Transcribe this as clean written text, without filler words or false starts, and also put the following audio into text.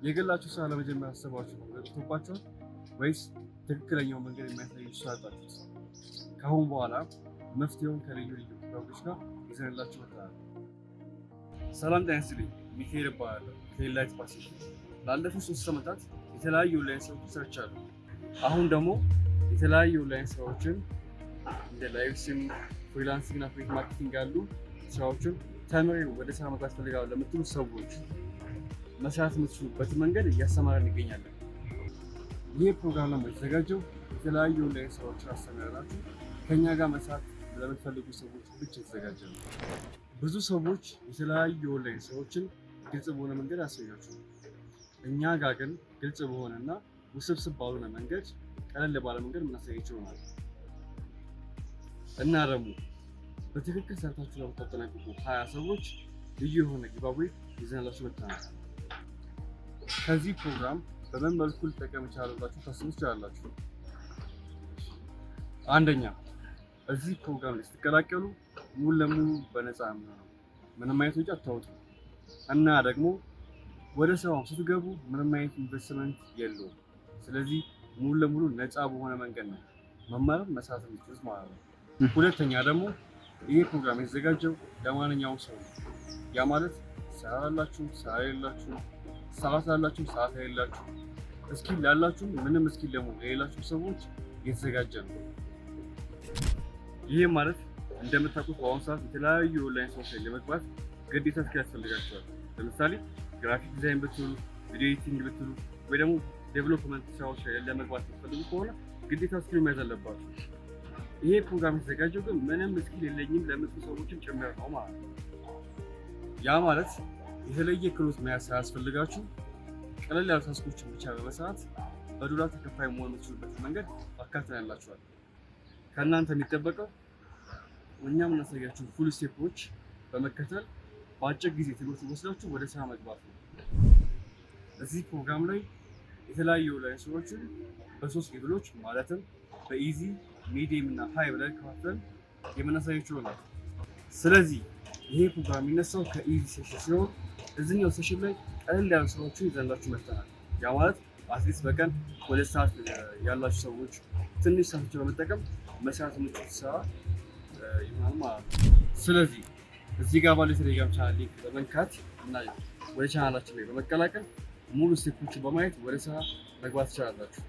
የግላችሁ ስራ ለመጀመር አስባችሁ ጠፍቶባችኋል ወይስ ትክክለኛው መንገድ የሚያሳይ ሰው ያጣችሁት? ከአሁን በኋላ መፍትሄውን ከልዩ ልዩ ፕሮግራሞች ጋር ይዘንላችሁ መጥተናል። ሰላም ጤና ይስጥልኝ። ሚካኤል እባላለሁ ከኢንላይት ፓሲፊክ። ላለፉት 3 ዓመታት የተለያዩ ኦንላይን ስራዎችን ሰርቻለሁ። አሁን ደግሞ የተለያዩ ኦንላይን ስራዎችን እንደ live stream፣ freelancing እና affiliate marketing ያሉ ስራዎችን ተምሬ ወደ ስራ መግባት ፈልጋለሁ ለምትሉ ሰዎች መስራት የምትችሉበት መንገድ እያስተማረን እንገኛለን። ይህ ፕሮግራም ደግሞ የተዘጋጀው የተለያዩ ኦንላይን ስራዎችን አስተምረናችሁ ከኛ ጋር መስራት ለምትፈልጉ ሰዎች ብቻ የተዘጋጀ ነው። ብዙ ሰዎች የተለያዩ ኦንላይን ስራዎችን ግልጽ በሆነ መንገድ አያሳያችሁም። እኛ ጋር ግን ግልጽ በሆነና ውስብስብ ባልሆነ መንገድ፣ ቀለል ባለ መንገድ የምናሳያችሁ ይሆናል። እና ደግሞ በትክክል ሰርታችሁ ለምታጠናቅቁ 20 ሰዎች ልዩ የሆነ giveaway ይዘንላችሁ መጥተናል። ከዚህ ፕሮግራም በምን መልኩ ልጠቀም እችላለሁ ብላችሁ ታስቡ ትችላላችሁ። አንደኛ፣ እዚህ ፕሮግራም ላይ ስትቀላቀሉ ሙሉ ለሙሉ በነፃ የሚሆነው፣ ምንም አይነት ወጪ አታወጡም። እና ደግሞ ወደ ስራው ስትገቡ ምንም አይነት ኢንቨስትመንት የለውም። ስለዚህ ሙሉ ለሙሉ ነፃ በሆነ መንገድ ነው መማርም መስራት የምትችሉት ማለት ነው። ሁለተኛ ደግሞ ይህ ፕሮግራም የተዘጋጀው ለማንኛውም ሰው ነው። ያ ማለት ስራ ላላችሁ፣ ስራ የሌላችሁ፣ ሰዓት ላላችሁ፣ ሰዓት የሌላችሁ፣ skill ላላችሁ፣ ምንም skill ደግሞ የሌላችሁ ሰዎች የተዘጋጀ ነው። ይህ ማለት እንደምታውቁት በአሁኑ ሰዓት የተለያዩ ኦንላይን ስራዎች ላይ ለመግባት ግዴታ skill ያስፈልጋቸዋል። ለምሳሌ graphic design ብትሉ፣ video editing ብትሉ ወይ ደግሞ development ስራዎች ላይ ለመግባት የምትፈልጉ ከሆነ ግዴታ skill መያዝ አለባችሁ። ይሄ ፕሮግራም የተዘጋጀው ግን ምንም skill የለኝም ለምትሉ ሰዎችም ጭምር ነው ማለት ነው። ያ ማለት የተለየ ክህሎት መያዝ ሳያስፈልጋችሁ ቀለል ያሉ task ኦችን ብቻ በመስራት በዶላር ተከፋይ መሆን የምትችሉበትን መንገድ አካተንላችኋል። ከእናንተ የሚጠበቀው እኛ የምናሳያችሁ full step ኦች በመከተል በአጭር ጊዜ ትምህርት ወስዳችሁ ወደ ስራ መግባት ነው። እዚህ ፕሮግራም ላይ የተለያዩ ኦንላይን ስራዎችን በሶስት level ኦች ማለትም በ easy፣ medium እና high ብለን ከፋፍለን የምናሳያችሁ ይሆናል። ስለዚህ ይሄ ፕሮግራም የሚነሳው ከ easy session ሲሆን እዚህኛው session ላይ ቀለል ያሉ ስራዎችን ይዘንላችሁ መጥተናል። ያ ማለት at least በቀን 2 ሰዓት ያላችሁ ሰዎች ትንሽ ሰዓቶችን በመጠቀም መስራት የምትችሉት ስራ ይሆናል ማለት ነው። ስለዚህ እዚህ ጋር ባለው የቴሌግራም channel link በመንካት እና ወደ ቻናላችን ላይ በመቀላቀል ሙሉ step ኦችን በማየት ወደ ስራ መግባት ትችላላችሁ።